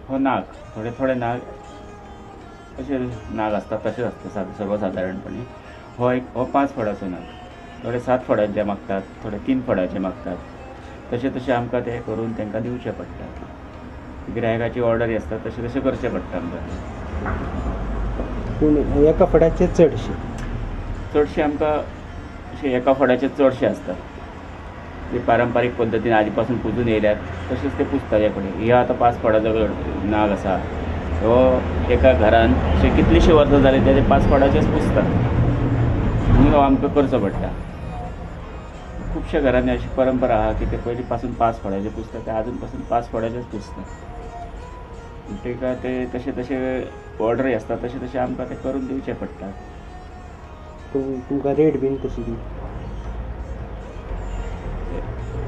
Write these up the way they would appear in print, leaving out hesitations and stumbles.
हो नाग थोडे थोडे नाग अशे नाग आसता तशेंच आसता सर्वसादारणपणे. हो एक हो 5 फळाचो नाग, थोडे 7 फळांचे मागतात, थोडे 3 फळाचे मागतात. तशें तशें आमकां ते करून तांकां दिवचें पडटा. गिरायकाची ऑर्डर आसता तशें तशें करचें पडटा आमकां. पूण एका फळाचे चडशे चडशे आमकां अशे एका फळाचे चडशे आसता. ते पारंपारीक पद्दतीन आदी पासून पुजून येयल्यात तशेंच ते पुजता हे कडेन. हे आतां 5 फळाचो नाग आसा हो एका घरान अशें कितलींशीं वर्सां जालीं ते 5 फळाचेच पुजतात, म्हणून हो आमकां करचो पडटा. खुबश्या घरांनी अशी परंपरा आहा की ते पयलीं पासून 5 फळाचे पुजतात, ते आजून पासून 5 फळाचेच पुजतात. ताका ते तशें तशें ऑर्डरी आसता तशें तशें आमकां ते करून दिवचें पडटा. तुमकां रेट बीन कशी दी?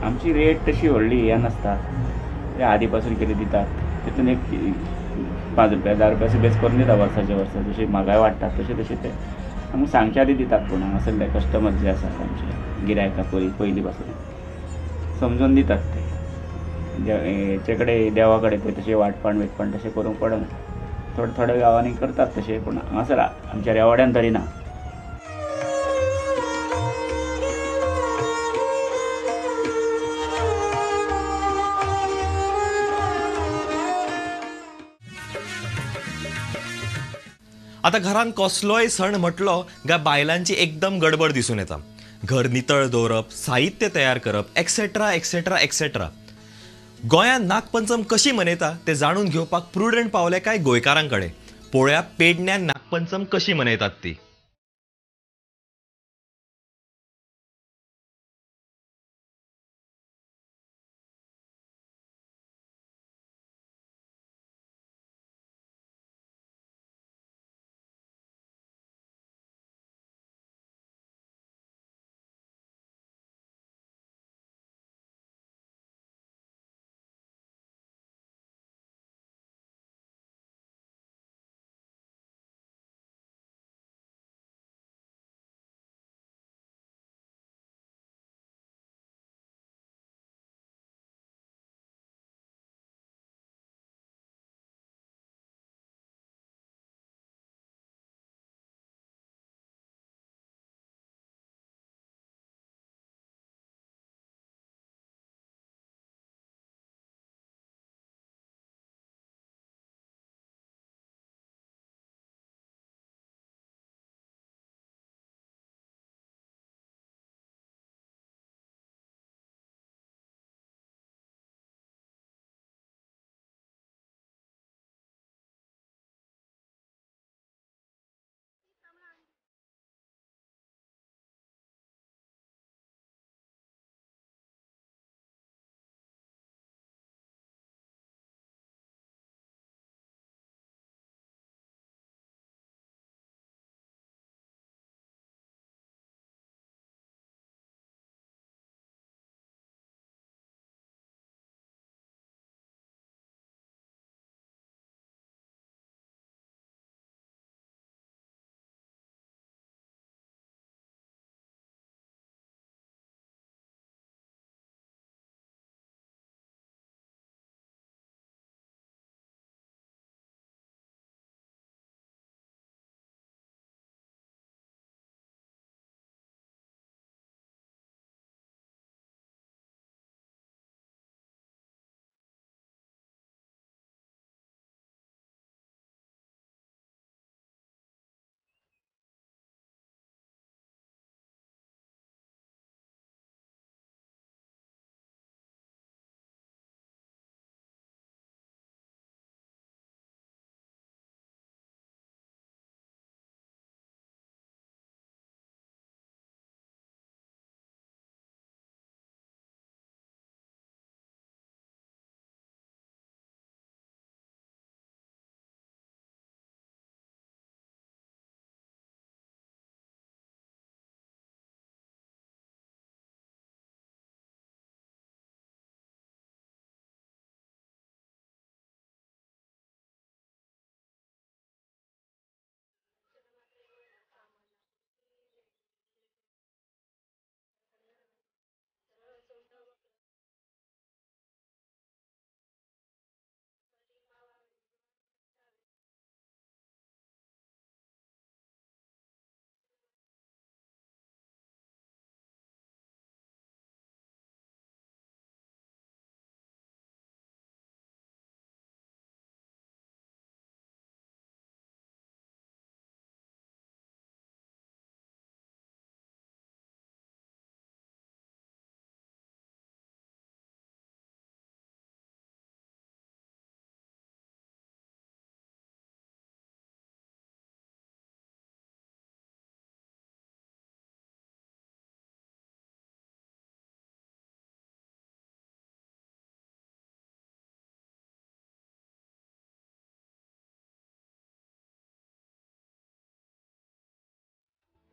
आमची रेट तशी व्हडली हें नासता, ते आदी पासून कितें दितात तितून एक 5 रुपया 10 रुपया अशें बेस करून दिता वर्साचे वर्सा. जशी म्हारगाय वाडटा तशें तशें ते आमकां सांगच्या आदी दितात. पूण हांगासरले कस्टमर जे आसात आमचे गिरायकां पयलीं पासून समजून दितात ते. हेचे कडेन देवा कडेन ते तशें वांटपण विटपण तशें करूंक पडना. थोडे थोड्या गांवांनी करतात तशें, पूण हांगासर आमच्या रेवाड्यान तरी ना. आतां घरांत कसलोय सण म्हटलो काय बायलांची एकदम गडबड दिसून येता. घर नितळ दवरप, साहित्य तयार करप, एक्सेट्रा एक्सेट्रा एक्सेट्रा. गोंयांत नागपंचम कशी मनयता ते जाणून घेवपाक प्रुडंट पावले काय गोंयकारां कडेन. पळोवया पेडण्यां नागपंचम कशी मनयतात ती.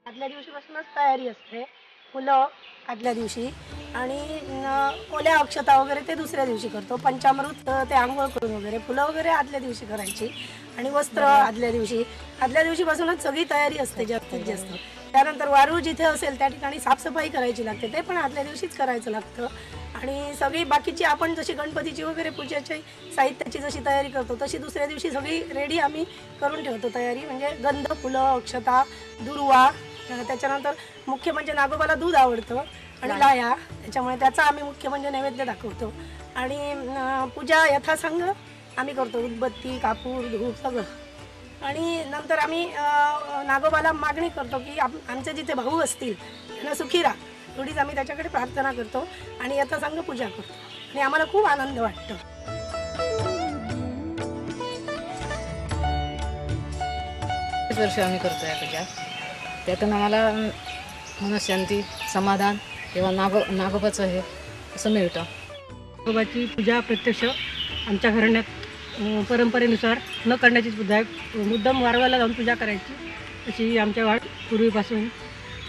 आदल्या दिवशीपासूनच तयारी असते, फुलं आदल्या दिवशी आणि ओल्या अक्षता वगैरे ते दुसऱ्या दिवशी करतो. पंचामृत ते आंघोळ करून वगैरे, फुलं वगैरे आदल्या दिवशी करायची आणि वस्त्र आदल्या दिवशी. आदल्या दिवशीपासूनच सगळी तयारी असते जास्तीत जास्त. त्यानंतर वारूळ जिथे असेल त्या ठिकाणी साफसफाई करायची लागते, ते पण आदल्या दिवशीच करायचं लागतं. आणि सगळी बाकीची आपण जशी गणपतीची वगैरे पूजेची साहित्याची जशी तयारी करतो तशी दुसऱ्या दिवशी सगळी रेडी आम्ही करून ठेवतो तयारी. म्हणजे गंध, फुलं, अक्षता, दुर्वा, त्याच्यानंतर मुख्य म्हणजे नागोबाला दूध आवडतं आणि लाया, त्याच्यामुळे त्याचा आम्ही मुख्य म्हणजे नैवेद्य दाखवतो. आणि पूजा यथासंग आम्ही करतो, उदबत्ती, कापूर, धूप सगळं. आणि नंतर आम्ही नागोबाला मागणी करतो की आमचे जिथे भाऊ असतील त्यांना सुखी राहा, एवढीच आम्ही त्याच्याकडे प्रार्थना करतो आणि यथासंग पूजा करतो आणि आम्हाला खूप आनंद वाटतो. वर्ष आम्ही करतो या पूजा, त्यातून आम्हाला मनशांती, समाधान किंवा नागोबाचं हे असं मिळतं. नागोबाची पूजा प्रत्यक्ष आमच्या घराण्यात परंपरेनुसार न करण्याचीच पूजा आहे. मुद्दाम वारवाला जाऊन पूजा करायची अशी आमच्या वाट पूर्वीपासून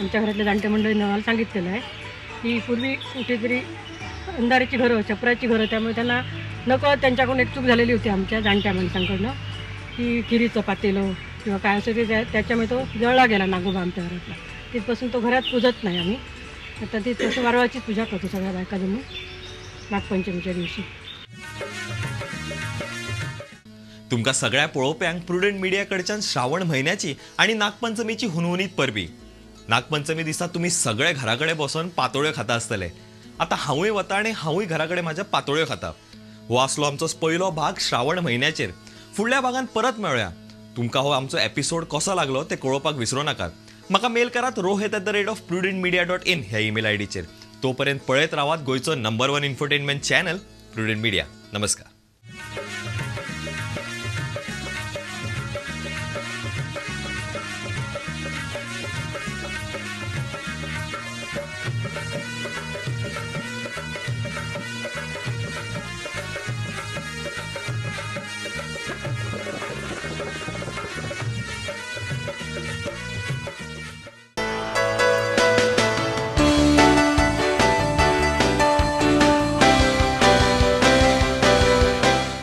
आमच्या घरातल्या जाणत्या मंडळींनी आम्हाला सांगितलेलं आहे की पूर्वी कुठेतरी अंधाराची घरं, छपराची घरं, त्यामुळे त्यांना नकळत त्यांच्याकडून एक चूक झालेली होती आमच्या जाणत्या माणसांकडनं की खिरीचं पातेलं किंवा काय असं ते त्याच्यामुळे तो जळला गेला नागोबा आमच्या घरातला. तिथपासून तो घरात पूजत नाही आम्ही. आता ती तसं वारवाचीच पूजा करतो सगळ्या बायका जमून नागपंचमीच्या दिवशी. तुमकां सगळ्या पळोवप्यांक प्रुडंट मिडिया कडच्यान श्रावण म्हयन्याची आनी नागपंचमीची हुनहुनीत परबी. नागपंचमी दिसा तुमी सगळे घरा कडेन बसून पातोळ्यो खाता आसतले. आतां हांवूय वता आनी हांवूय घरा कडेन म्हाज्या पातोळ्यो खाता. हो आसलो आमचो पयलो भाग श्रावण म्हयन्याचेर. फुडल्या भागान परत मेळया. तुमकां हो आमचो एपिसोड कसो लागलो ते कळोवपाक विसरूं नाकात. म्हाका मेल करात rohit@prudentmedia.in ह्या ईमेल आयडीचेर. तोपर्यंत पळयत रावात गोंयचो number 1 infotainment channel Prudent Media. नमस्कार.